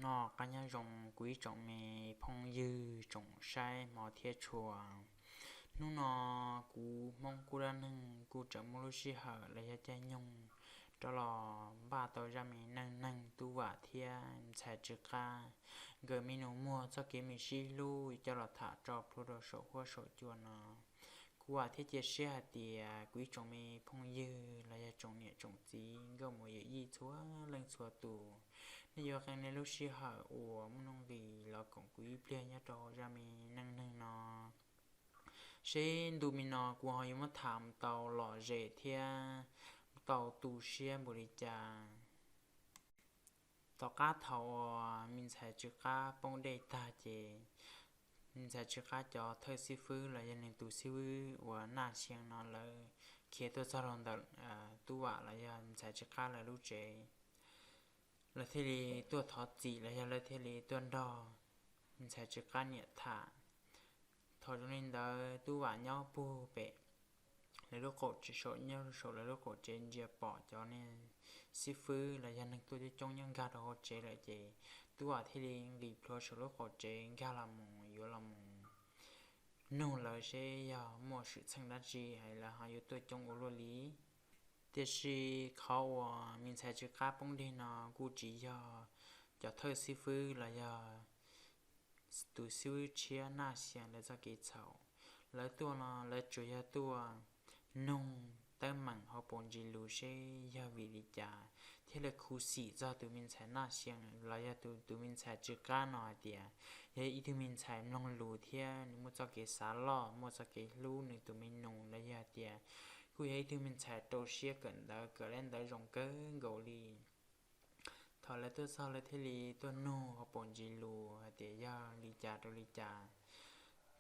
Noj qab nyob zoo kuv ib tsoom me phooj ywg tsoom saib hmov thiab tshua. Hnub no kuv Hmoob Kub Dab Neeg kuj tseem muaj lub sij hawm los yog caij nyoog rov los npaj tau zaj me neej neeg Tub Vam thiab ntxhais Tsw Qab nkawd me nus muag txoj kev me sib hlub coj los tham tso plhuav rau saum huab saum cua no. Kuv vam thiab cia siab hais tias kuv ib tsoom me phooj ywg los yog tsoom niam tsoom txiv nkauj muam yawm yij txhua leej txhua tus, nej yuav qee nej lub sij hawm uas muaj nuj nqis los koom kuv ib pliag nyob rau zaj me neej neeg no, seb ntu me no kuv ho yuav muab tham mus tau lom zem thiab tau tu siab npaum li cas. Tom qab thaum uas me ntxhais Tsw Qab poob dej tag ces me ntxhais Tsw Qab cov thawj xib fwb los yog nws tus xib fwb uas Naj Xia no lawv khiav tuaj txog rau ntawm Tub Vam los yog ntxhais Tsw Qab lawv lub tsev. Lawv thiaj li tuaj thov txim los yog lawv thiaj li tuaj nrog ntxhais Tsw Qab niam tham. Thaum zoo li ntawd Tub Vam nyob puag pem lawv lub qaum tsev, saum nyob saum lawv lub qaum tsev ntsia pom cov niag xib fwb los yog neeg tuaj coob coob nyob nkag rau hauv tsev lawm ces Tub Vam thiaj li nqis plhuav saum lub qaum tsev nkag los mus yuav los mus nug lawv seb yog muaj xwm txheej dab tsi es lawv ho yuav tuaj coob ua luaj li. Tiam sis qhov uas me ntxhais Tsw Qab poob dej no kuj tsis yog cov thawj xib fwb los yog tus xib fwb tshiab Naj Xia lawv txoj kev txhaum. Lawv tuaj no lawv tsuas yog tuaj nug teeb meem hauv paus ntsis lus seb yog vim li cas thiaj li khuv xim txog tus me ntxhais Naj Xia los yog tus, tus me ntxhais Tsw Qab no hais tias yog ib tug me ntxhais mloog lus thiab nws muaj txoj kev xav loj, muaj txoj kev hlub nws tus me nus los yog hais tias kuj yog ib tug me ntxhais rau siab kawm ntawv, kawm lab ntawv zoo kawg nkaus li. Thaum lawv tuaj txog lawv thiaj li tuaj nug hauv paus ntsis lus hais tias yog li cas rau li cas.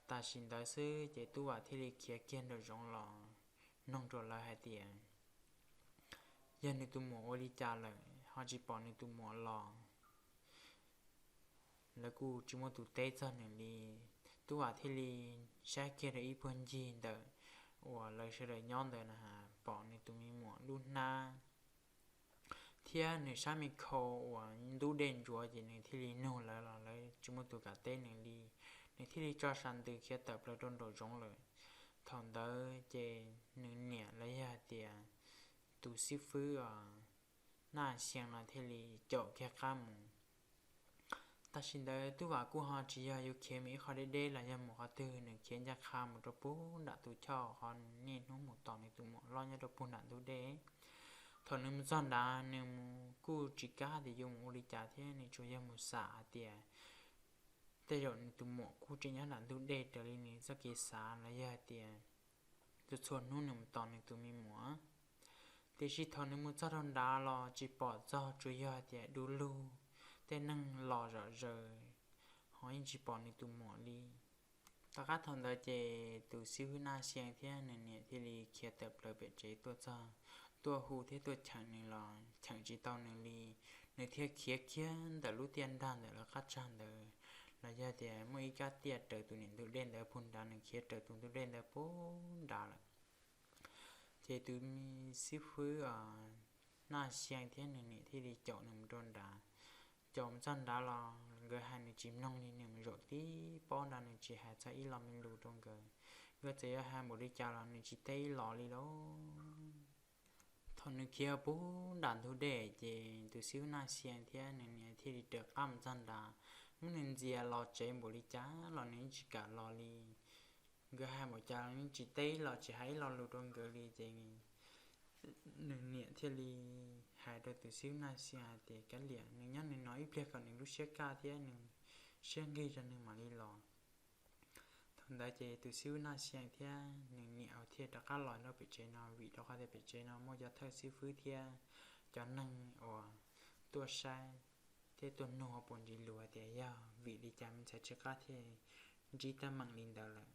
Tam sim ntawd xwb ces Tub Vam thiaj li khiav kiag nraum zoov los nug rau lawv hais tias yog nws tus muam ua li cas lawm ho tsis pom nws tus muam los. Lawv kuj tsis muaj tus teb txog nws li. Tub Vam thiaj li saib kiag rau ib puag ncig ntawm uas lawv sawv daws nyob ntawd na, pom nws tus me muam lub hnab thiab nws sab me khau uas ntub dej ntsuav ces nws thiaj li nug lawv los lawv tsis muaj tus kam teb nws li. Nws thiaj li tso sam ntws khiav tawm plaws rau nraum zoov lawm. Thaum ntawd ces nws niam los yog hais tias tus xib fwb Naj Xia no thiaj li caum kiag qab mus. Tam sim ntawd Tub Vam kuj ho tsis yog yuav khiav mus ib qho deb deb los yog mus qhov twg, nws khiav ncaj qha mus rau puag nram tus choj qhov niaj hnub mus tos nws tus muam loj nyob rau puag nram ntug dej. Thaum nws mus txog nrad nws kuj tsis kam tias yuav mus ua li cas thiab nws tsuas yog mus xam hais tias tej zaum nws tus muam kuj tseem nyob nram ntug dej raws li nws txoj kev xav los yog hais tias txhua txhua hnub nws mus tos nws tus me muam. Tiam sis thaum nws mus txog rau nrad los tsis pom txog, tsuas yog hais tias du lug, tej neeg los zom zaws, ho yeej tsis pom nws tus muam li. Tom qab thaum ntawd ces tus xib hwb Naj Xia thiab nws niam thiaj li khiav tawm plaws pem tsev tuaj txog, tuaj hu thiab tuaj cheem nws los cheem tsis tau nws li. Nws thiaj khiav kiag ntawm lub tiaj nrag ntawm lawv qab tsag ntawd, los yog tias muaj ib kab tiaj raws tus niam ntug dej ntawd puag nrad, nws khiav raws tus ntug dej ntawd puag nrad lawm. Ces tus me xib fwb Naj Xia thiab nws niam thiaj li caum nws mus rau nrad. Caum mus txog nrad los nkawd hais nws tsis mloog li, nws mus zaum tib pob nrad, nws tsis hais txog ib lo me lus rau nkawd. Nkawd txawm yuav hais npaum li cas los nws tsis teb ib los li lauj. Thaum nws khiav puag nram ntug dej ces tus xib hwb Naj Xia thiab nws niam thiaj li raws qab mus txog nrad, muab nws ntxias los tsev npaum li cas los nws yeej tsis kam los li. Nkawd hais npaum cas los nws tsis teb los tsis hais ib lo lus rau nkawd li ces nws niam thiaj li hais rau tus xib hwb Naj Xia hais tias kav liam, nws nyob nws no ib pliag kom nws lub siab kaj thiab nws siab nqig rau nws mam li los. Thaum ntawd ces tus xib hwb Naj Xia thiab nws niam thiaj rov qab los rau pem tsev no, vim rau qhov tias pem tsev no muaj cov thawj xib fwb thiab cov neeg uas tuaj saib thiab tuaj nug hauv paus ntsis lus hais tias yog vim li cas me ntxhais Tsw Qab thiaj ntsib teeb meem li ntawd lawm.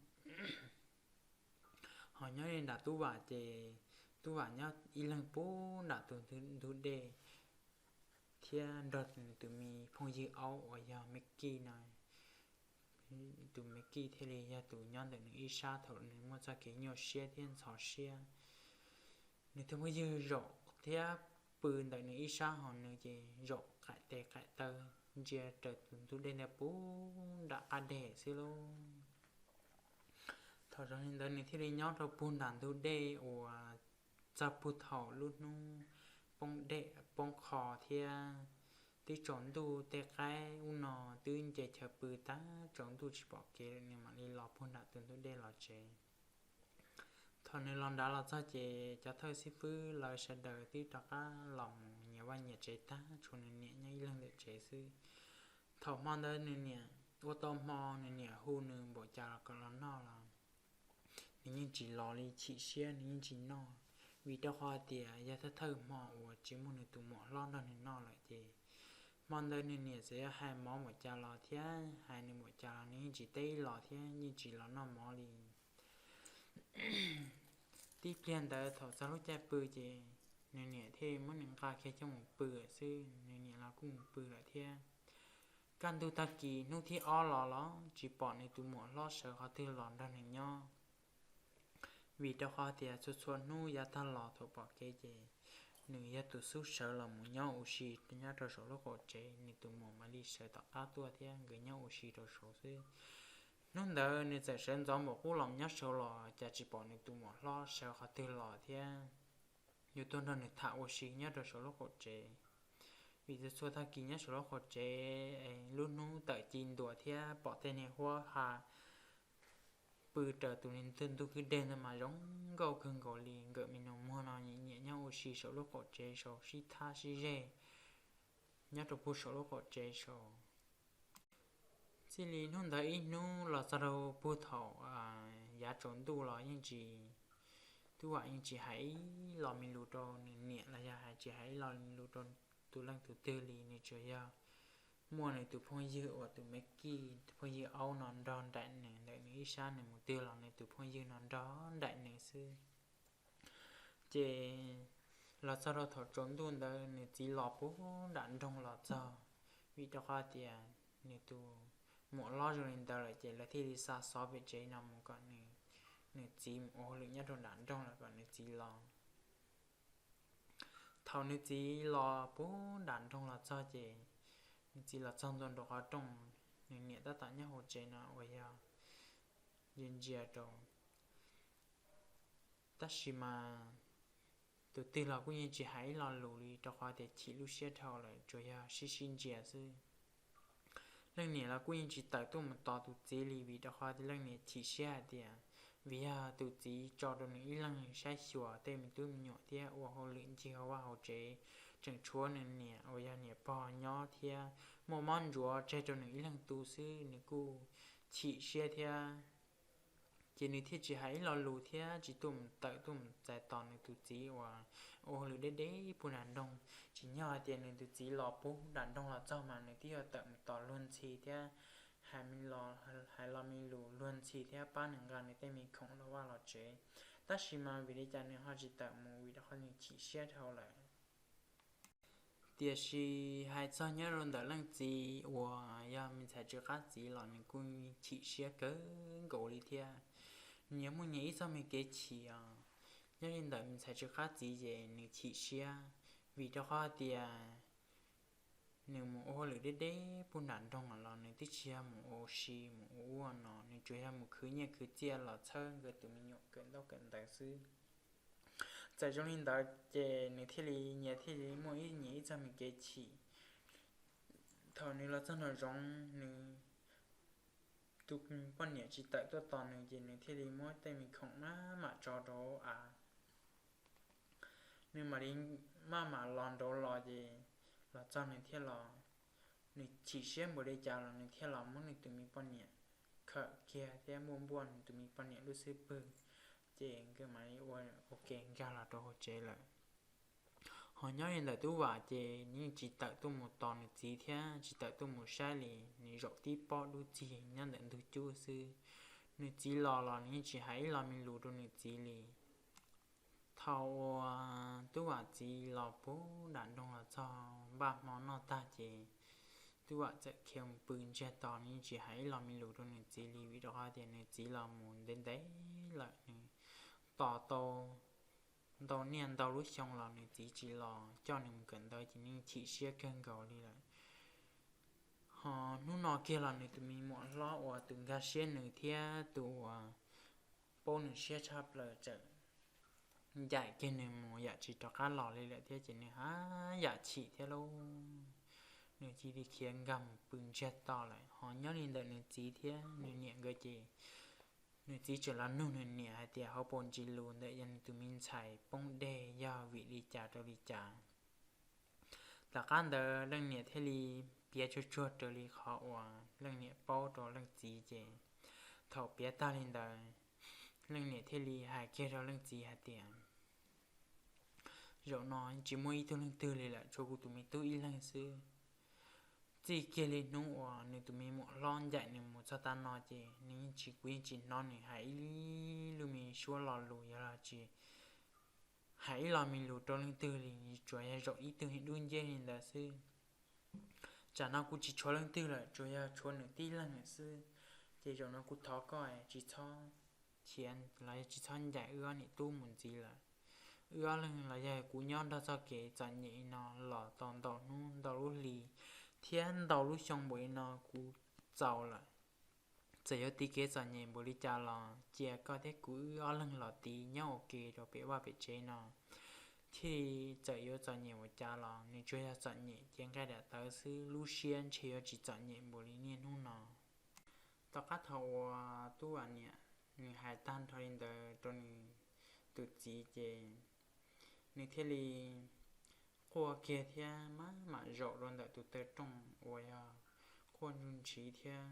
Ho nyob li nram Tub Vam ces Tub Vam nyob ib leeg puag nram tus ntug dej thiab nrog nws tus me phooj ywg aub uas yog Me Kij no. Tus Me Kij thiaj li yog tus nyob ntawm nws ib sab thaum nws muaj txoj kev nyuaj siab thiab ntxhov siab. Nws tus phooj ywg zaum thiab pw ntawm nws ib sab, ho nws ces zaum qaim tes qaim taw ntsia raws tus ntug dej ntawd puag nram qab deg xwb lauj. Thaum zoo li ntawd nws thiaj li nyob rau puag nram ntug dej uas txog puag thaum lub hnub poob dej poob qho thiab twb tsaus ntuj, tej qaib ub no twb nce chaw pw tag, tsaus ntuj tsis pom kev, nws mam li los puag nram tus ntug dej los tsev. Thaum nws los nrad los txog ces cov thawj xib fwb lawv sawv daws twb rov qab los mus nyias vaj nyias tsev tag, tshuav nws niam nyob ib leeg ntawm tsev xwb. Thaum hmo ntawd nws niam ua tau hmo, nws niam hu nws npaum cas los kom los noj los nws yeej tsis los li, chim siab nws yeej tsis noj, vim rau qhov tias yog thawj thawj hmo uas tsis muaj nws tus muam hlob nrog nws noj lawm ces hmo ntawd nws niam txawm yog hais mov npaum cas los thiab hais nws npaum cas los nws yeej tsis teb ib los thiab yeej tsis los noj mov li. Tib pliag ntawd thaum txog lub caij pw ces nws niam thiaj muab nws nqa kiag coj mus pw lawm xwb, nws niam los kuj mus pw lawm thiab. Kaj ntug tag kis hnub thib ob los los tsis pom nws tus muam hlob sawv qhov twg los nrog nws nyob, vim rau qhov tias txhua txhua hnub yav tag los thaum pom kev ces nws yog tus xub sawv los mus nyob ua si nyob rau saum lub qaum tsev, nws tus muam mam li sawv tom qab tuaj thiab nkawd nyob ua si rau saud xwb. Hnub ntawd nws txawm sawv ntxov npaum qub los nyob saud los cas tsis pom nws tus muam hlob sawv qhov twg los thiab yuav tuaj nrog nws tham ua si nyob rau saum lub qaum tsev. Vim txhua txhua tag kis nyob saum lub qaum tsev, lub hnub tawm ci ntua thiab pom tej niag huab ha pw raws tus ntug kwj deg ntawd mas zoo nkauj kawg nkaus li. Nkawm me nus muag no nyiam nyiam nyob ua si saum lub qaum tsev saud sib thab sib zeg nyob rau puag saum lub qaum tsev saud. Txij li hnub ntawd ib hnub los txog rau puag thaum yav tsaus ntuj los yeej tsis, Tub Vam yeej tsis hais ib lo me lus rau nws niam los yog hais tsis hais ib lo me lus rau tus leej tus twg li, nws tsuas yog muaj nws tus phooj ywg uas tus me kij, tus phooj ywg aub no nrog nraim nws ntawm nws ib sab, nws mus twg los nws tus phooj ywg no nrog nraim nws xwb. Ces los txog rau thaum tsaus ntuj ntawd nws txiv los puag nram nroog los txog, vim rau qhov tias nws tus muam hlob zoo li ntawd lawm ces lawv thiaj li xa xov pem tsev no mus kom nws, nws txiv mus ua hauj lwm nyob rau nram nroog lawm kom nws txiv los. Thaum nws txiv los puag nram nroog los txog ces nws txiv los txog ntua nraum qhov rooj, nws niam tab tom nyob hauv tsev no uas yog ntsia ntsia rau. Tab sis mas tus twg los kuj yeej tsis hais ib lo lus li rau qhov tias chim lub siab dhau lawm, tsuas yog sib sib ntsia xwb. Leej niam los kuj yeej tsis tawm tuaj mus tos tus txiv li vim rau qhov tias leej niam chim siab hais tias vim yog tus txiv tso rau nws ib leeg saib xyuas tej me tub me nyuam thiab ua hauj lwm ncig hauv vaj hauv tsev, tseem tshuav nws niam uas yog niam pog nyob thiab muaj mob ntsuav tseg rau nws ib leeg tu xwb, nws kuj chim siab thiab. Ces nws thiaj tsis hais ib lo lus thiab tsis tuaj mus tawm tuaj mus txais tos nws tus txiv uas ua hauj lwm deb deb puag nram nroog. Tsim nyog hais tias nws tus txiv los puag nram nroog los txog mas nws twb yuav tawm mus tos luag ntxhi thiab hais lo me lus luag ntxhi thiab pab nws nqa nws tej me khoom los vaj los tsev. Tab sis mas vim li cas nws ho tsis tawm mus? Vim rau qhov nws chim siab dhau lawm. Tiam sis hais txog nyob rau ntawm leej txiv uas yog me ntxhais Tsw Qab txiv los nws kuj chim siab kawg nkaus li thiab. Nyias muaj nyias ib txoj me kev chim os. Nyob li ntawm me ntxhais Tsw Qab txiv ces nws chim siab vim rau qhov tias nws mus ua hauj lwm deb deb puag nram nroog los nws twb tsis yog mus ua si mus ua ua no, nws tsuas yog mus khwv nyiaj khwv txiaj los txhawb nkawd tus me nyuam kawm ntaub kawm ntawv xwb. Txawm zoo li ntawd ces nws thiaj li nyias thiaj li muaj ib nyias ib txoj me kev chim. Thaum nws los txog nraum zoov, nws tus poj niam tsis tawm tuaj tos nws ces nws thiaj li muab tej me khoom maj mam tso rau av. Nws mam li maj mam los nraud los ces los txog nws thiaj los, nws chim siab npaum li cas los nws thiaj los muab nws tus me poj niam khawm kiag thiab npuaj npuaj nws tus me poj niam lub xub pwg, ces nkawd mam li ua ua ke nkag los rau hauv tsev lawm. Ho nyob li ntawm Tub Vam ces nws yeej tsis tawm tuaj mus tos nws txiv thiab tsis tawm tuaj mus saib li, nws zaum tib pob dub txig nyob ntawm ntug cub xwb. Nws txiv los los nws yeej tsis hais ib lo me lus rau nws txiv li. Thaum uas Tub Vam txiv los puag nram nroog los txog npaj hmo noj tag ces Tub Vam txawm khiav mus pw ntsiag to, nws yeej tsis hais ib lo me lus rau nws txiv li vim rau qhov tias nws txiv los mus ntev ntev lawm, nws tos tau ntau niaj ntau lub xyoo los nws txiv tsis los coj nws mus kawm ntawv ces nws chim siab kawg nkaus li lawm. Hnub no kiag los nws tus me muam hlob uas tus nkag siab nws thiab tus uas paub nws siab tshaj plaws txawm ncaim kiag nws mus yam tsis rov qab los li lawm thiab ces nws haj yam chim thiab lauj. Nws cia li khiav nkag mus pw ntsiag to lawm, ho nyob li ntawm nws txiv thiab nws niam nkawd ces nws txiv tseem los nug nws niam hais tias hauv paus ntsis lus ntawm yog nws tus me ntxhais poob dej yog vim li cas rau li cas. Tom qab ntawd leej niam thiaj li piav tsuag tsuag raws li qhov uas leej niam paub rau leej txiv ces thaum piav tag li ntawd, leej niam thiaj li hais kiag rau leej txiv hais tias, zaum no tsis muaj ib tug leej twg li lawm, tshuav kuv tus me tub ib leeg xwb. Txij kiag li hnub uas nws tus me muam hlob ncaim nws mus txog tav no ces nws yeej tsis, kuv yeej tsis hnov nws hais ib lub me suab lo lus yog los tsis hais ib lo me lus rau leej twg li, tsuas yog zaum ib tug dub nciab li ntawd xwb. Tsam no kuv tsis tshuav leej twg lawm, tsuas yog tshuav nws tib leeg lawm xwb. Ces zaum no kuv thov koj tsis txhob khiav los yog tsis txhob ncaim wb ob niam tub mus ntxiv lawm. Wb ob leeg los yog kuv nyob nrog txoj kev txom nyem li no los tau ntau hnub ntau lub hli thiab ntau lub xyoo npaum li no kuv txaus lawm. Txawm yuav tiv kev txom nyem npaum li cas los cia koj thiab kuv wb ob leeg los tiv nyob ua ke rau pem vaj pem tsev no. Thiaj li txawm yuav txom nyem ua cas los nws tsuas yog txom nyem ces nqaij daim tawv xwb, lub siab ntshe yuav tsis txom nyem npaum li niaj hnub no. Tom qab thaum uas Tub Vam niam nws hais tag nrho li ntawd rau nws tus txiv ces nws thiaj li quaj kiag thiab mam mam zaum rau ntawm tus taw rooj uas yog quaj ntsuj ntshiv thiab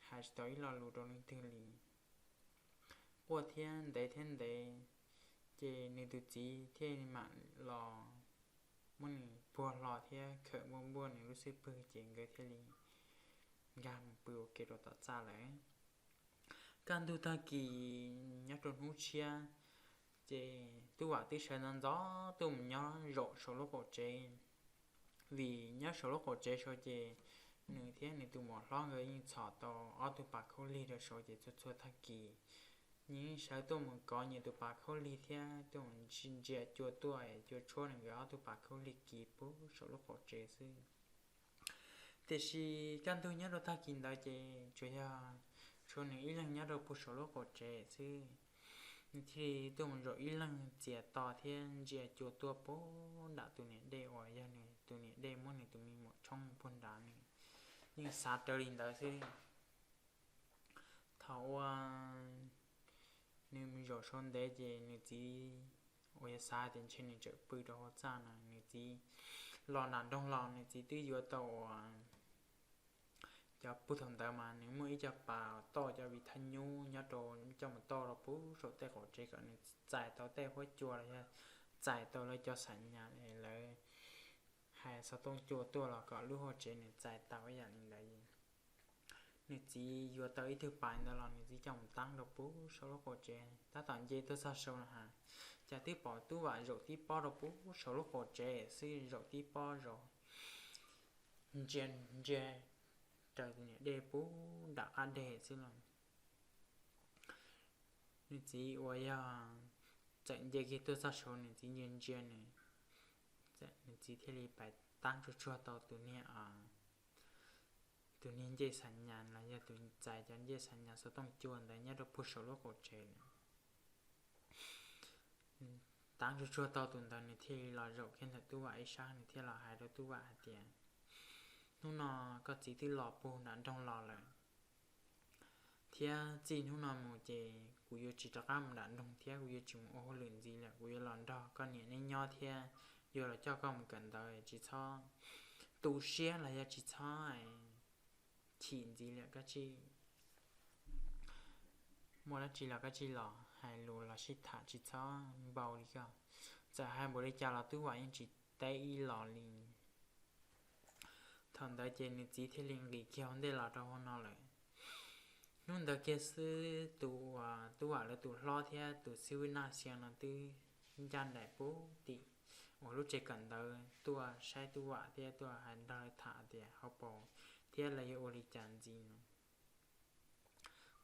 hais tsis tau ib lo lus rau leej twg li. Quaj thiab ntev thiab ntev, ces nws tus txiv thiaj mam los muab nws puag hlo thiab khawm npuaj npuaj nws lub xub pwg ces nkawd thiaj li nkag mus pw ua ke rau tom txaj lawm. Kaj ntug tag kis nyob rau hnub tshiab, ces Tub Vam twb sawv ntxov ntxov tuaj mus nyob zaum saum lub qaum tsev. Vim nyob saum lub qaum tsev saud ces nws thiab nws tus muam hlob nkawd yeej txhom tau ob tug pas khaub lig rau saud ces txhua txhua tag kis nws yeej sawv tuaj mus kov nyias tus pas khaub lig thiab tuaj mus ntsia cua tuaj es cua tshuab nws nkawd ob tug pas khaub lig kis puag saum lub qaum tsev xwb. Tiam sis kaj ntug nyob rau tag kis ntawd ces tsuas yog tshuav nws ib leeg nyob rau puag saum lub qaum tsev xwb. Nws thiaj li tuaj mus zaum ib leeg txias to thiab ntsia cua tuaj puag nram tus niam dej uas yog nws tus niam dej muab nws tus me muam tshoob puag nrad, nws yeej xav raws li ntawd xwb. Thaum uas nws mus zaum saud ntev ces nws txiv uas yog xav tias ntshe nws tseem pw rau hauv txaj no, nws txiv los nram nroog los, nws txiv twb yuav tau uas cov, puag thaum ntawd mas nws muaj ib co pas tauj cov vij thaj nyub nyob rau coj mus tauj rau puag saum tej qaum tsev kom nws txais tau tej huab cua los yog txais tau lawv cov xam nyas lawv hais xov tooj cua tuaj los kom lub hauv tsev nws txais tau ib yam li ntawd. Nws txiv yuav tau ib tug pas ntawd los nws txiv coj mus tab rau puag saum lub qaum tsev, tab tom nce tuaj txog saud no ha, cas twb pom Tub Vam zaum tib pob rau puag saum lub qaum tsev xwb, zaum tib pob zaum ntsia ntsia raws tus niam dej puag nram qab deg xwb los. Nws txiv uas yog txawm nce kiag tuaj txog saud, nws txiv ntsia ntsia nws, nws txiv thiaj li pais tab tsuag tsuag tau tus niag, tus niag ncej xam nyas los yog tus txais cov ncej xam nyas xov tooj cua ntawd nyob rau puag saum lub qaum tsev lawm. Tab tsuag tsuag tau tus ntawd nws thiaj li los zaum kiag ntawm Tub Vam ib sab, nws thiaj los hais rau Tub Vam hais tias, hnub no koj txiv twb los puag nram nroog los lawm, thiab txij hnub no mus ces kuv yuav tsis rov qab mus nram nroog thiab kuv yuav tsis mus ua hauj lwm ntxiv lawm, kuv yuav los nrog koj niam neb nyob thiab yuav los coj koj mus kawm ntawv, tsis txhob tu siab los yog tsis txhob chim ntxiv lawm, koj tsis muaj dab tsi los koj tsis los hais lus los sib tham, tsis txhob npau li koj. Txawm hais npaum li cas los Tub Vam yeej tsis teb ib los li. Thaum ntawd ces nws txiv thiaj li nqis kiag hauv ntej los rau hauv no lawm. Hnub ntawd kiag xwb tus uas Tub Vam lawv tus hlob thiab tus xib hwb Naj Xia no twb ncaj nraim puag tim uas lub tsev kawm ntawv tuaj saib Tub Vam thiab tuaj hais nrog lawv tham tias hauv paus thiab lawv yuav ua li cas ntxiv no.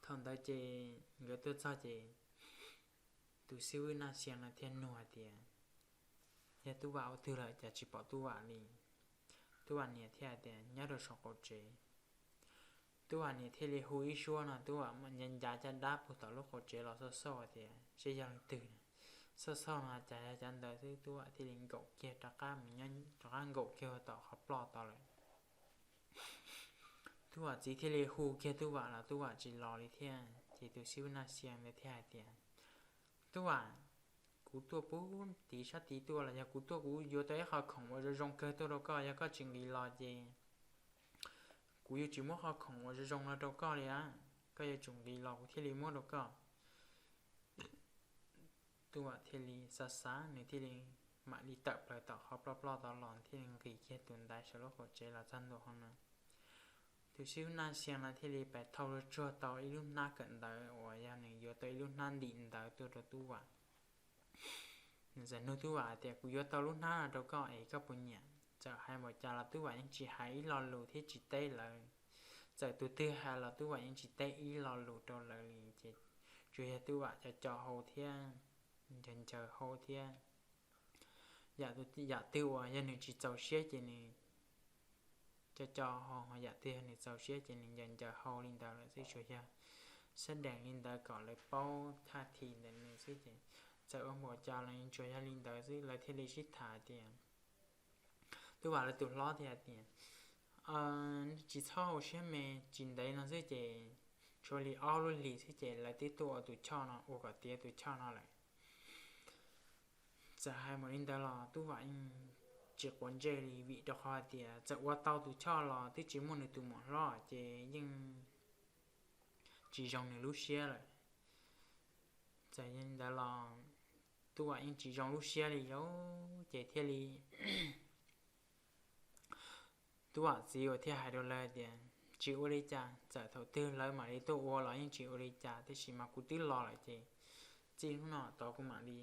Thaum ntawd ces nkawd tuaj txog ces tus xib hwb Naj Xia no thiaj nug hais tias, yog Tub Vam ua twg lawm cas tsis pom Tub Vam li? Tub Vam niam thiaj hais tias nyob rau saum qaum tsev. Tub Vam niam thiaj li hu ib suab no, Tub Vam ncav ncav caj dab puag tom lub qaum tsev los xauj xauj tias seb yog leej twg. Xauj xauj no cas yog cov ntawd xwb, Tub Vam thiaj li nkaum kiag rov qab mus nyob, rov qab nkaum kiag tom qhov ploj tod lawm. Tub Vam txiv thiaj li hu kiag Tub Vam los Tub Vam tsis los li thiab. Ces tus xib hwb Naj Xia ntawd thiaj hais tias, Tub Vam, kuv tuaj puag tim sab tid tuaj los yog kuv tuaj kuv yuav tau ib qho khoom uas zoo zoo kawg tuaj rau koj, yog koj tsis nqis los ces kuv yuav tsis muab qho khoom uas zoo zoo no rau koj li a. Koj yuav tsum nqis los kuv thiaj li muab rau koj. Tub Vam thiaj li xav xav, nws thiaj li mam li tawm plaws tom qhov ploj ploj tod los thiaj li nqis kiag tus ntaiv saum lub qaum tsev los txog ntua hauv no. Tus xib hwb Naj Xia no thiaj li pais thau tsuag tau ib lub hnab kawm ntawv uas yog nws yuav tau ib lub hnab ntim ntawv tuaj rau Tub Vam. Nws txawm nug Tub Vam hais tias, Kuv yuav tau lub hnab no rau koj es koj puas nyiam? Txawm hais npaum cas los Tub Vam yeej tsis hais ib lo lus thiab tsis teb lawv. Txawm tus twg hais los Tub Vam yeej tsis teb ib lo lus rau lawv li ces tsuas yog Tub Vam co co hau thiab ncaws ncaws hau thiab yam twg uas yog nws tsis txaus siab ces nws co co hau, yam twg yog nws txaus siab ces nws ncaws ncaws hau li ntawd lawm xwb, tsuas yog sab dees li ntawd kom lawv paub thaj thim ntawm nws xwb ces txawm ua npaum cas los tsuas yog li ntawd xwb. Lawv thiaj li sib tham tias, Tub Vam lawv tus hlob thiaj hais tias, Tsis txhob hau siab me, tsis ntev no xwb ces tshuav li ob lub hlis xwb ces lawv twb tuaj ua tus choj no, ua kom tiav tus choj no lawm. Txawm hais npaum li ntawd los Tub Vam yeej tsis quav ntsej li, vim rau qhov hais tias txawm ua tau tus choj los twb tsis muaj nws tus muam hlob ces yeej tsis zoo nws lub siab lawm. Txawm yog li ntawd los Tub Vam yeej tsis zoo lub siab li lauj, ces thiaj li Tub Vam txiv uas thiaj hais rau lawv tias, Tsis ua li cas, txawm thaum twg lawv mam li tuaj ua los yeej tsis ua li cas, tiam sis mas kuv twb los lawm ces txij hnub no tod kuv mam li,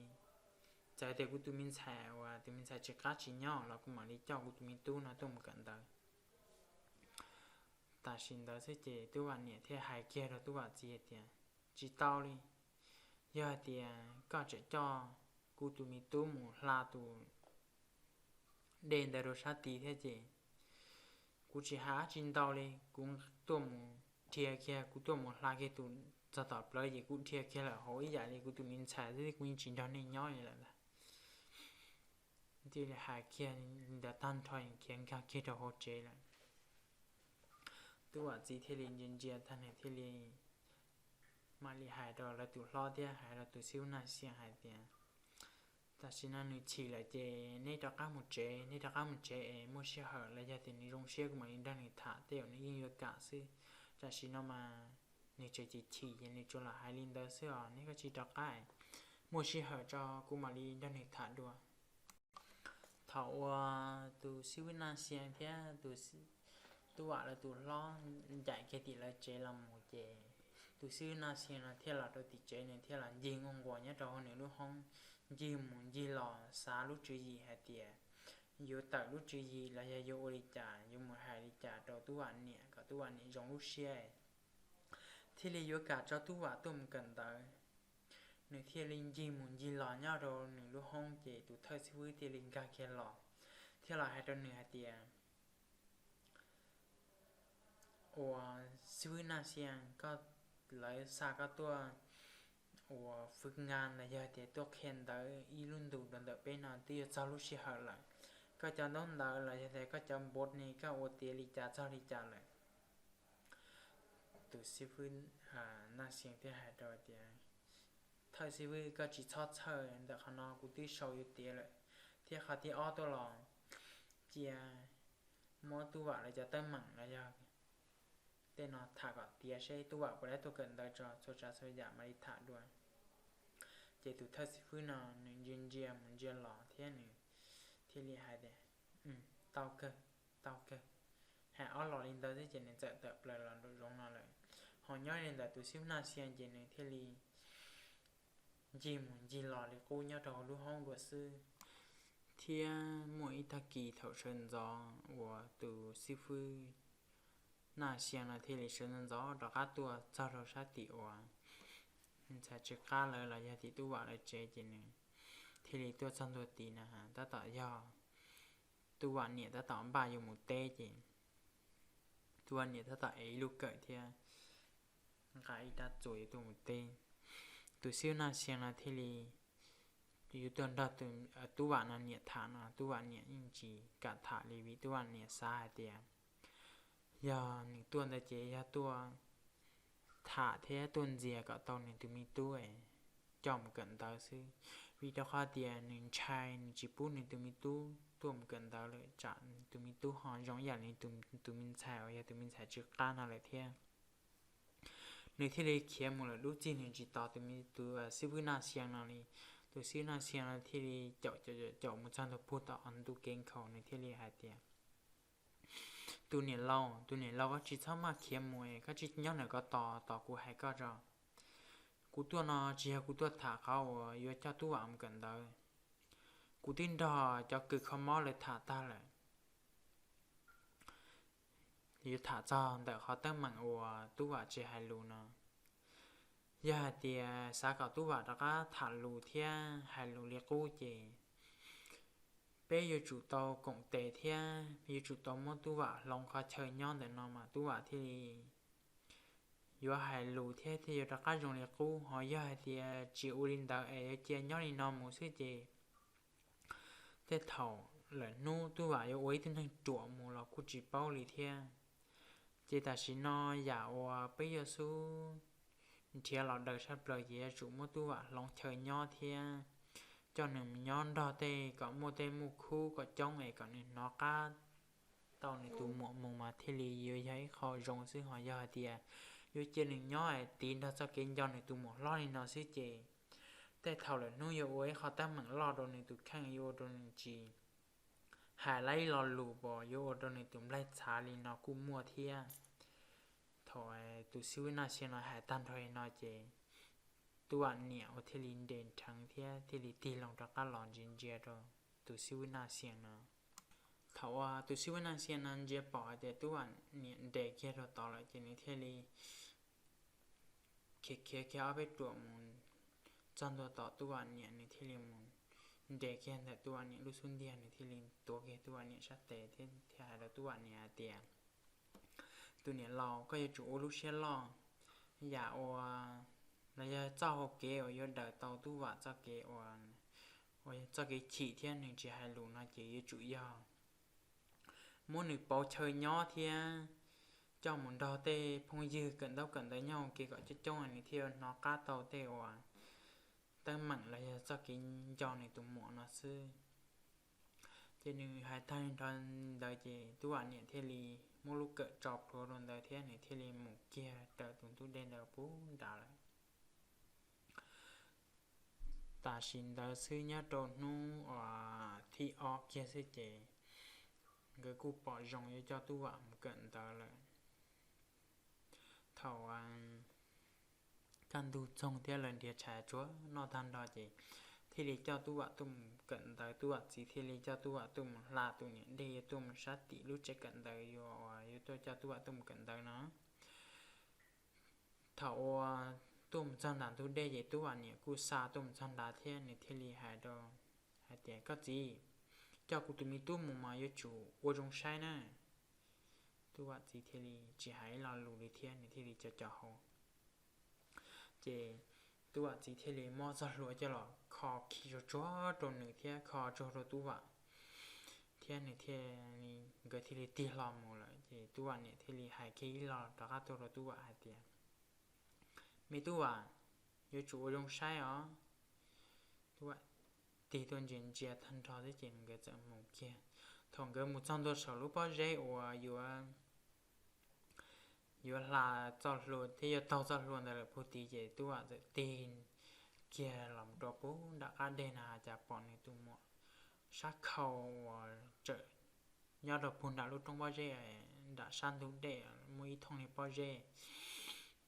txawm tias kuv tus me ntxhais uas tus me ntxhais tsis qab tsis nyob los kuv mam li coj kuv tus me tub no tuaj mus kawm ntawv. Tam sim ntawd xwb ces Tub Vam niam thiaj hais kiag rau Tub Vam txiv hais tias, Tsis tau li, yog hais tias koj tseem coj kuv tus me tub mus hla tus dej ntawd rau sab tid thiab ces kuv tsis hais dab tsi ntau li, kuv tuaj mus dhia kiag, kuv tuaj mus hla kiag tus txog tom plawv ces kuv dhia kiag lawm hauv ib yam li kuv tus me ntxhais xwb, kuv yeej tsis nrog nej nyob li lawm ntag. Thiaj li hais kiag li ntawd tag nrho khiav nkag kiag rau hauv tsev lawm. Tub Vam txiv thiaj li ntsia ntsia tag nws thiaj li mam li hais rau lawv tus hlob thiab hais rau tus xib hwb Naj Xia hais tias, Tam sim no nws chim lawm ces neb rov qab mus tsev, neb rov qab mus tsev es muaj sij hawm los yog tias nws zoo siab kuv mam li nrog nws tham, tej zaum nws yeej yuav kam xwb. Tam sim no mas nws tseem chim chim ces nws tsuas lam hais li ntawd xwb os, neb kav tsij rov qab, muaj sij hawm tso kuv mam li nrog nws tham dua. Thaum uas tus xib hwb Naj Xia thiab tus, Tub Vam lawv tus hlob ncaim kiag tim lawv tsev los mus ces tus xib hwb Naj Xia no thiaj los rau tim tsev, nws thiaj los ncig nquag nquas nyob rau hauv nws lub hoob, ncig mus ncig los xav lub tswv yim hais tias yuav tawm lub tswv yim los yog yuav ua li cas, yuav mus hais li cas rau Tub Vam niam kom Tub Vam niam zoo lub siab thiaj li yuav kam tso Tub Vam tuaj mus kawm ntawv. Nws thiaj li ncig mus ncig los nyob rau nws lub hoob ces tus thawj xib hwb thiaj li nkag kiag los thiab los hais rau nws hais tias, Ua, xib hwb Naj Xia, koj, lawv xa koj tuaj ua fwv ngas los yog tias tuaj qhia ntawv ib lub ntus rau ntawm peb no twb yuav txog lub sij hawm lawm. Koj cov ntaub ntawv los yog tias koj cov npov ne koj ua tiav li cas txog li cas lawm? Tus xib fwb Naj Xia thiaj hais rau tias, Thawj xib fwb, koj tsis txhob txhawj, ntawm qhov no kuv twb sau yuav tiav lawm. Thiab qhov thib ob tuaj los cia muab Tub Vam lawv cov teeb meem los yog tej no tham kom tiav seb Tub Vam puas lab tuaj kawm ntawv tso, txhua tsav txhua yam mam li tham dua. Ces tus thawj xib fwb no nws ntsia ntsia mus ntsia los thiab nws thiaj li hais tias, Tau kawg, tau kawg. Hais ob los li ntawd xwb ces nws txawm tawm plaws los nraum zoov no lawm. Ho nyob li ntawm tus xib fwb Naj Xia ces nws thiaj li ncig mus ncig los li qub nyob rau hauv lub hoob dua xwb. Thiab muaj ib tag kis thaum sawv ntxov uas tus xib fwb Naj Xia no thiaj li sawv ntxov ntxov rov qab tuaj txog rau sab tim uas ntxhais Tsw Qab lawv los yog tim Tub Vam lawv tsev ces nws thiaj li tuaj txog ntua tid na, tab tom yog Tub Vam niam tab tom npaj yuav mus teb ces Tub Vam niam tab tom ev ib lub kawm thiab nqa ib rab txuas yuav tuaj mus teb. Tus xib hwb Naj Xia no thiaj li yuav tuaj nrog Tub Vam no niam tham no Tub Vam niam yeej tsis kam tham li vim Tub Vam niam xav hais tias yog nws tuaj ntawd ces yog tuaj tham thiab tuaj ntxias kom tau nws tus me tub coj mus kawm ntawv xwb. Vim rau qhov tias nws ntshai nws tsis pub nws tus me tub tuaj mus kawm ntawv lawm tsam nws tus me tub ho zoo ib yam li tus me ntxhais uas yog tus me ntxhais Tsw Qab no lawm thiab. Nws thiaj li khiav mus lawm lub txig nws tsis tos tus me tus xib hwb Naj Xia no li. Tus xib hwb Naj Xia no thiaj li caum caum caum mus txog ntua puag tom ntu kev nkhaus nws thiaj li hais tias, tus niam laus, tus niam laus koj tsis txhob maj khiav mus, koj tsis nyob ntawm ko tos, tos kuv hais koj tso. Kuv tuaj no tsis yog kuv tuaj tham qhov uas yuav coj Tub Vam mus kawm ntawv. Kuv twb nrog cov kws kho mob lawv tham tag lawm, yuav tham txog ntawm qhov teeb meem uas Tub Vam tsis hais lus no. Yog hais tias xav kom Tub Vam rov qab tham lus thiab hais lus li qub ces peb yuav tsum tau koom tes thiab yuav tsum tau muab Tub Vam hloov qhov chaw nyob ntawm no mas Tub Vam thiaj li yuav hais lus thiab thiaj yuav rov qab zoo li qub. Ho yog hais tias tsis ua li ntawd es yuav cia nyob li no mus xwb ces tej thaum lawm hnub Tub Vam yuav ua ib tug neeg ruam mus los kuj tsis paub li thiab. Ces tam sim no yam uas peb yuav xub nrhiav los daws tshaj plaws ces yuav tsum muab Tub Vam hloov chaw nyob thiab coj nws mus nyob nrog tej kom muaj tej muaj khub kom coob es kom nws hnov qab tau nws tus muam mus mas thiaj li yuav yog ib qho zoo xwb. Ho yog hais tias yuav cia nws nyob es tiv nrog txoj kev nco nws tus muam hlob li no xwb ces tej thaum lawm hnub yuav ua ib qho teeb meem loj rau nws tus kheej, yuav ua rau nws tsis hais li ib lo lus pos, yuav ua rau nws tus nplaig txhav li no kuj muaj thiab. Thaum tus xib hwb Naj Xia no hais tag nrho li no ces Tub Vam niam uas thiaj li nres nrheev thiab thiaj li tig loo rov qab los ntsia ntsia rau tus xib hwb Naj Xia no. Thaum uas tus xib hwb Naj Xia no ntsia pom hais tias Tub Vam niam nres kiag rau tod lawm ces nws thiaj li khiav khiav kiag ob peb ruam mus txog ntua tom Tub Vam niam, nws thiaj li mus nres kiag ntawm Tub Vam niam lub xub ntiag, nws thiaj li tuav kiag Tub Vam niam sab tes thiab thiaj hais rau Tub Vam niam hais tias, tus niam laus, koj yuav tsum ua lub siab loj. Yam uas los yog txoj hau kev uas yuav daws tau Tub Vam txoj kev uas, uas yog txoj kev chim thiab nws tsis hais lus no ces yuav tsum yog muab nws pauv chaw nyob thiab coj mus nrog tej phooj ywg kawm ntaub kawm ntawv nyob ua ke kom coob coob nws thiaj yuav hnov qab tau tej uas teeb meem los yog txoj kev nco nws tus muam no xwb. Ces nws hais tag li nrho ntawd ces Tub Vam niam thiaj li muab lub kawm tso plhuav rau ntawd thiab nws thiaj li mus kiag raws tus ntug dej ntawd puag nrad lawm. Tam sim ntawd xwb nyob rau hnub uas thib ob kiag xwb ces nkawd kuj pom zoo yuav coj Tub Vam mus kawm ntawv lawm. Thaum kaj ntug txoog thiab lawv nrhiav tshais tsuag noj tag nrho ces thiaj li coj Tub Vam tuaj mus kawm ntawv. Tub Vam txiv thiaj li coj Tub Vam tuaj mus hla tus niam dej yuav tuaj mus sab tim lub tsev kawm ntawv uas yuav tuaj coj Tub Vam tuaj mus kawm ntawv no. Thaum uas tuaj mus txog nram ntug dej ces Tub Vam niam kuj xa tuaj mus txog nrad thiab nws thiaj li hais rau hais tias, koj txiv, coj kuv tus me tub mus mas yuav tsum ua zoo saib na. Tub Vam txiv thiaj li tsis hais ib lo lus li thiab nws thiaj li co co hau. Ces Tub Vam txiv thiaj li muab txoj hlua coj los kho khi tsuag tsuag rau nws thiab kho tsuag rau Tub Vam thiab nws thiaj, nkawd thiaj li tig hlo mus lawm. Ces Tub Vam niam thiaj li hais kiag ib lo rov qab tuaj rau Tub Vam hais tias, me Tub Vam, yuav tsum ua zoo saib os. Tub Vam tig tuaj ntsia ntsia tag nrho thiab ces nkawd txawm mus kiag. Thaum nkawd mus txog ntua saum lub pob zeb uas yuav yuav hla txoj hlua thiab yuav taug txoj hlua ntawd lawm puag tid ces Tub Vam txawm tig kiag los rau puag nram qab deg na cas pom nws tus muam sab khau uas tseem nyob rau puag nram lub roob pob zeb nram sab ntug dej muaj ib thooj li pob zeb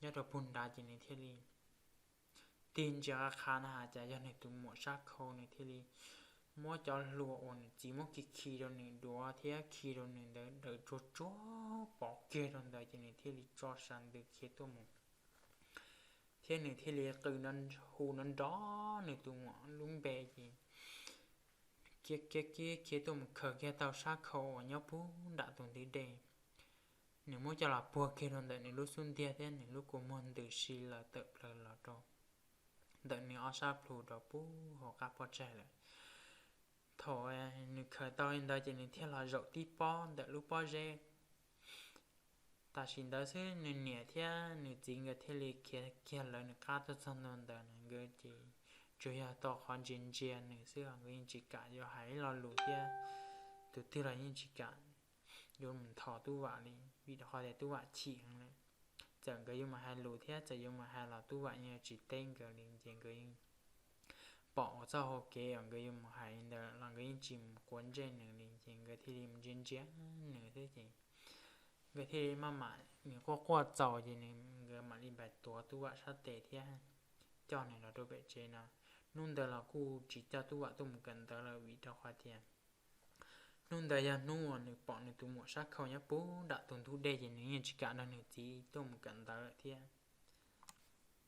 nyob rau puag nrad ces nws thiaj li tig ntsia qab qha na cas yog nws tus muam sab khau. Nws thiaj li muab cov hlua uas nws txiv muab khi khi rau nws duav thiab khi rau nws ntawd daws tsuag tsuag pov kiag rau ntawd ces nws thiaj li tso sas ntws khiav tuaj mus thiab nws thiaj li qw nrov hu nrov nrov nws tus muam lub npe ces khiav khiav khiav khiav tuaj mus khaws kiag tau sab khau uas nyob puag nram tus ntug dej. nws muab coj los puag kiag rau ntawm nws lub xub ntiag thiab nws lub kua muag ntws si lawm tawm plaws los rau ntawm nws ob sab plhu rau puag hauv qab pob tsaig lawm. Thaum nws khaws tau li ntawd ces nws thiaj los zaum tib pob ntawm lub pob zeb. Tam sim ntawd xwb nws niam thiab nws txiv nkawd thiaj li khiav kiag lawv nws qab tuaj txog ntua ntawd na, nkawd ces tsuas yog tau qhov ntsia ntsia nws xwb, nkawd yeej tsis kam yuav hais ib lo lus thiab tus twg los yeej tsis kam yuav mus nthos Tub Vam li, vim rau qhov tias Tub Vam chim heev lawm. Txawm nkawd yuav mus hais lus thiab txawm yuav mus hais los Tub Vam yeej tsis teb nkawd li, ces nkawd yeej pom ua txoj hau kev uas nkawd yuav mus hais li ntawd los nkawd yeej tsis mus quav ntsej nws li, ces nkawd thiaj li mus ntsia ntsia nws thiab ces nkawd thiaj li maj mam nws quaj quaj txaus ces nkawd mam li pais tuav Tub Vam sab tes thiab coj nws los rau pem tsev no. Hnub ntawd los kuj tsis coj Tub Vam tuaj mus kawm ntawv lawm vim rau qhov tias hnub ntawd yog hnub uas nws pom nws tus muam sab khau nyob puag nram tus ntug dej ces nws yeej tsis kam nrog nws txiv tuaj mus kawm ntawv lawm thiab.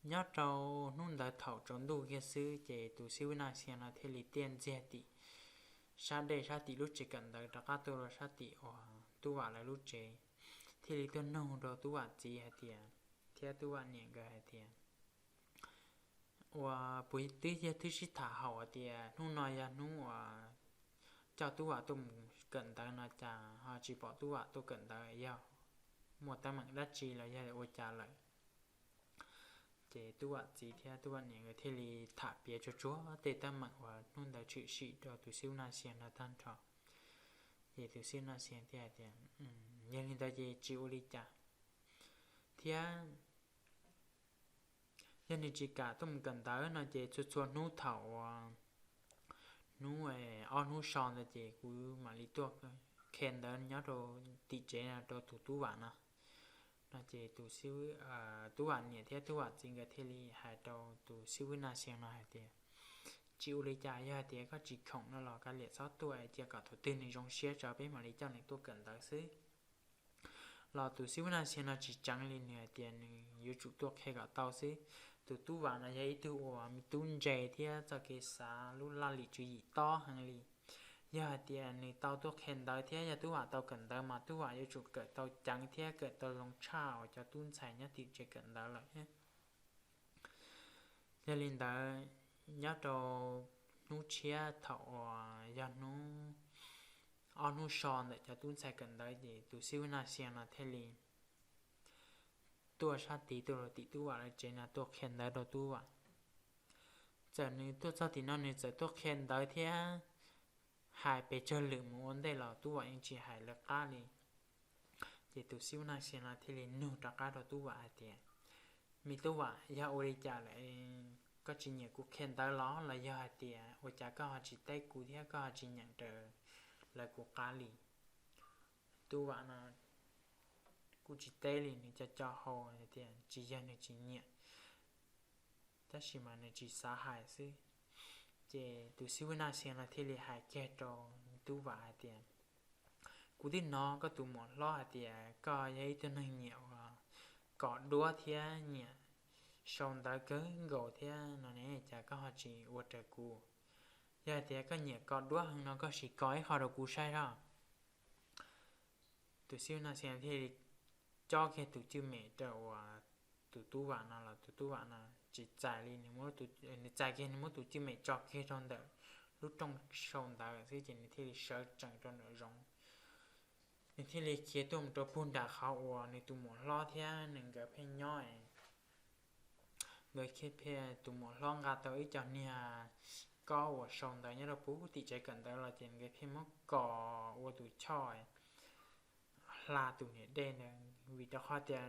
Nyob rau hnub ntawd thaum tsaus ntuj kiag xwb ces tus xib hwb Naj Xias no thiaj li tiaj ntxiag tim sab dej sab tim lub tsev kawm ntawv rov qab tuaj rau sab tim uas Tub Vam lawv lub tsev, thiaj li tuaj nug rau Tub Vam txiv hais tias, thiab Tub Vam niam nkawd hais tias, uas puas twb yog twb sib tham hauv tias hnub no yog hnub uas coj Tub Vam tuaj mus kawm ntawv no cas ho tsis pom Tub Vam tuaj kawm ntawv, yog muaj teeb meem dab tsi los yog ua cas lawm? Ces Tub Vam txiv thiab Tub Vam niam nkawd thiaj li tham piav tsuag tsuag tej teeb meem uas hnub ntawd tshwm sim rau tus xib hwb Naj Xias no tag nrho. Ces tus xib hwb Naj Xias thiaj hais tias, yog li ntawd ces tsis ua li cas, thiab yog nws tsis kam tuaj mus kawm ntawv no ces txhua txhua hnub thaum uas hnub ob hnub so ntawd ces kuv mam li tuaj qhia ntawv nyob rau tim tsev no rau tus Tub Vam no. No ces tus xib hwb, Tub Vam niam thiab Tub Vam txiv nkawd thiaj li hais rau tus xib hwb Naj Xias no hais tias, tsis ua li cas, yog hais tias koj tsis khoom no los kav liam txhob tuaj, cia kom thaum twg nws zoo siab tso peb mam li coj nws tuaj kawm ntawv xwb. Los tus xib hwb Naj Xias no tsis tseev li, nws hais tias nws yuav tsum tuaj qhia kom tau xwb. Tus Tub Vam no yog ib tug uas me tub ntse thiab txoj kev xav lub laj lim tswv yim tob heev li. Yog hais tias nws tau tuaj qhia ntawv thiab yog Tub Vam tau kawm ntawv mas Tub Vam yuav tsum kawm tau ceev thiab kawm tau zoo tshaj uas cov tub ntxhais nyob tim tsev kawm ntawv lawm. Yog li ntawd, nyob rau hnub tshiab thaum uas yog hnub ob hnub so ntawm cov tub ntxhais kawm ntawv ces tus xib hwb Naj Xias no thiaj li tuaj sab tid tuaj rau tim Tub Vam lawv tsev no tuaj qhia ntawv rau Tub Vam. Txawm nws tuaj txog tim no nws txawm tuaj qhia ntawv thiab hais pes tsawg lwm mus ua ntej los Tub Vam yeej tsis hais lawv qab li. Ces tus xib hwb Naj Xias no thiaj li nug rov qab rau Tub Vam hais tias, me Tub Vam, yog ua li cas lawm, koj tsis nyiam kuv qhia ntawv los los yog hais tias ua cas koj ho tsis teb kuv thiab koj ho tsis nyeem raws lawv kuv qab li? Tub Vam no kuj tsis teb li, nws co co hau hais tias tsis yog nws tsis nyiam, tab sis mas nws tsis xav hais xwb. Ces tus xib hwb Naj Xias no thiaj li hais kiag rau Tub Vam hais tias, kuv twb hnov koj tus muam hlob hais tias koj yog ib tug neeg nyiam ua kos duab thiab nyiam sau ntawv kawg nkaus thiab no ne, cas koj ho tsis ua raws kuv? Yog hais tias koj nyiam kos duab heev no koj sim kos ib qho rau kuv saib os. Tus xib hwb Naj Xias thiaj li cob kiag tus cwj mem rau uas tus Tub Vam no los tus Tub Vam no tsis txais li, nws txais kiag nws muab tus cwj mem tso kiag rau ntawm lub rooj sau ntawv xwb ces nws thiaj li sawv tsees rau nraum zoov. Nws thiaj li khiav tuaj mus rau puag nram qhov uas nws tus muam hlob thiab nws nkawd pheej nyob. Nkawd pheej, tus muam hlob nqa tau ib co niag kob uas sau ntawv nyob rau puag tim tsev kawm ntawv los ces nkawd pheej muab kos ua tus choj hla tus niam dej ntawd, vim rau qhov tias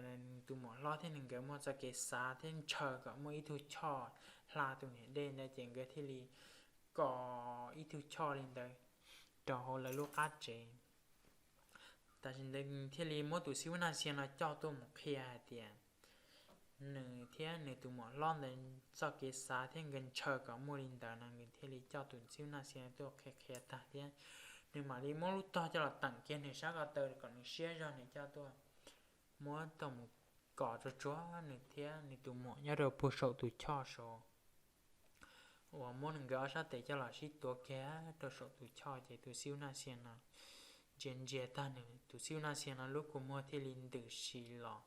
tus muam hlob thiab nws nkawd muaj txoj kev xav thiab ntshaw kom muaj ib tug choj hla tus niam dej ntawd ces nkawd thiaj li kos ib tug choj li ntawd rau hauv lawv lub qab tsev. Tam sim ntawd thiaj li muab tus xib hwb Naj Xias no coj tuaj mus qhia hais tias nws thiab nws tus muam hlob ntawd txoj kev xav thiab nkawd ntshaw kom muaj li ntawd no, nws thiaj li coj tus xib hwb Naj Xias tuaj qhia qhia tag thiab nws mam li muab lub tog coj los teem kiag nws sab ko taw kom nws siab zog, nws coj tuaj muab tau mus kos tsuag tsuag nws thiab nws tus muam nyob rau puag saum tus choj saud uas muab nws nkawd ob sab tes coj los sib tuav kiag rau saum tus choj ces tus xib hwb Naj Xias no ntsia ntsia tag nws tus xib hwb Naj Xias no lub kua muag thiaj li ntws si los.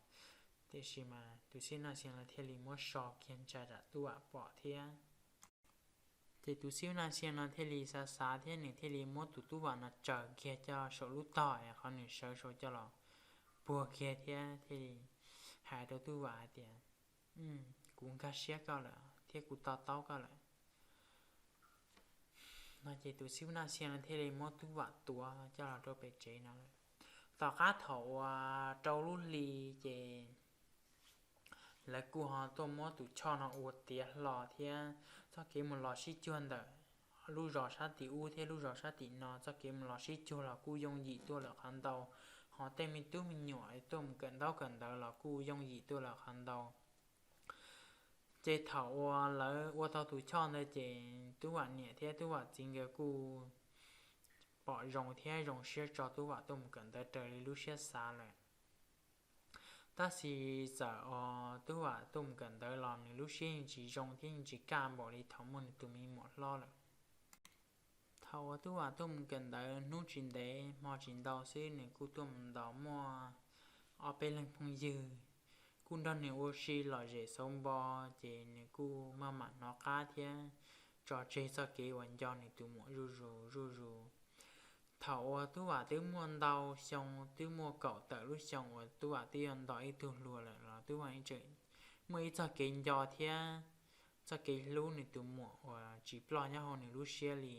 Tiam sis mas tus xib hwb Naj Xias no thiaj li muab so kiag ntsa rau Tub Vam pom thiab. Ces tus xib hwb Naj Xias no thiaj li xav xav thiab nws thiaj li muab tus Tub Vam no tsaws kiag coj saum lub tog es qhov nws sawv saud coj los puag kiag thiab thiaj li hais rau Tub Vam hais tias, kuv nkag siab koj lawm thiab kuv to taub koj lawm. No ces tus xib hwb Naj Xias no thiaj li muab Tub Vam tuav coj los rau pem tsev no lawm. Tom qab thaum uas rau lub hli ces lawv kuj ho tuaj muab tus choj no ua tiav hlo thiab txoj kev mus los sib cuag ntawm lub zos sab tim ub thiab lub zos sab tim no txoj kev mus los sib cuag los kuj yooj yim tuaj lawm qhov ntau. Ho tej me tub me nyuam tuaj mus kawm ntaub kawm ntawv los kuj yooj yim tuaj lawm qhov ntau. Ces thaum uas lawv ua tau tus choj ntawd ces Tub Vam niam thiab Tub Vam txiv nkawd kuj pom zoo thiab zoo siab tso Tub Vam tuaj mus kawm ntawv raws li lub siab xav lawm. Tab sis txawm os Tub Vam tuaj mus kawm ntawv los nws lub siab yeej tsis zoo thiab yeej tsis kaj npaum li thaum muaj nws tus me muam hlob lawm. Thaum uas Tub Vam tuaj mus kawm ntawv hnub tsis ntev hmo tsis ntau xwb nws kuj tuaj mus ntaus muaj ob peb leeg phooj ywg kuj nrog nws ua si lom zem xauv npo, ces nws kuj maj mam hnov qab thiab tso tseg txoj kev uas nco nws tus muam zuj zus zuj zus. Thaum uas Tub Vam twb muaj ntau xyoo, twb muaj kaum tawm lub xyoo uas Tub Vam twb yuav nto ib tug hluas lawm los Tub Vam yeej tseem muaj ib txoj kev nco thiab txoj kev hlub nws tus muam uas tsis ploj nyob hauv nws lub siab li.